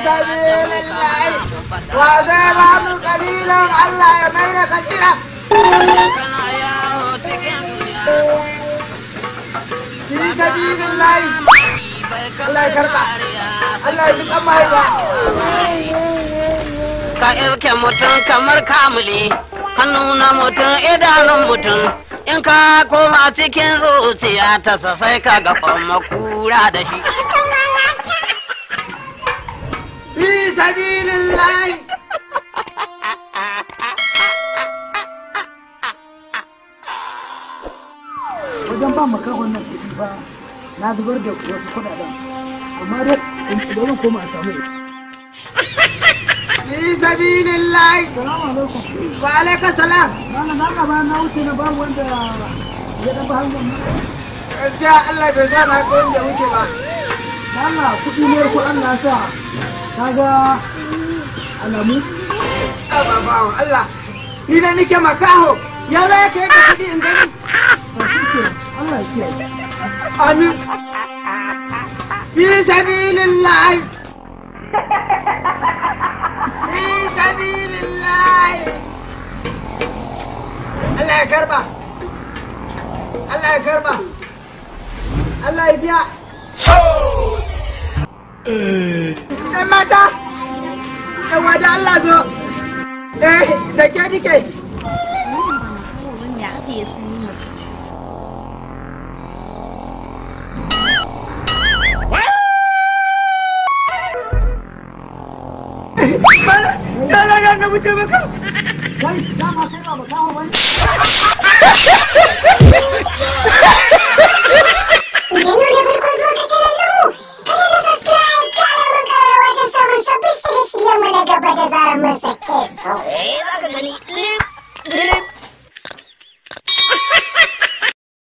Sabilillahi. Wa zai ba mu kalilan Allah ya mai da kasira. Fi sabilillahi. Allah ya karba. Allah ya dukan mahaifa. Ka irke mutum kamar kamuli, hannu na mutum, idanun mutum, in ka koma cikin zuciya ta sai ka ga kwamma kura da shi. Fi sabilillahi. Wajen ba makahon nan kuɗi ba, na zubar da wasu kuɗaɗen, amma dai dole koma a samu. Fi sabilillahi. Salamu alaikum. Wa alaika salam. Malam, na ba na wuce na babu wanda ya ɗan ba hanyar nan. Gaskiya Allah bai sa na ga wanda ya wuce ba. Allah, kuɗi ne ko Allah sa kaga alamu. Aba bawan Allah. Ni da nike makaho. Ya za ka yi da kuɗi in gani? To shi ke, Allah ya kiyaye. Amin. Fi sabilillahi. Fi sabilillahi. Allah ya karba. Allah ya karba. Allah ya biya. ‘Yan mata, ‘yan wada Allah zo, eh, da ke nike. Wannan ba makaho bane, ya aka yi san ni mace ce? Bala, dala na na mutu maka. Kai, dama kai ba makaho bane. Idan yau ne farkon zuwa ka channel ɗinmu, ka danna subscribe ka alamar ƙararrawa don samun sabbin shirye-shiryenmu na gaba da zarar mun sake su. Eh, za ka gani lip lip.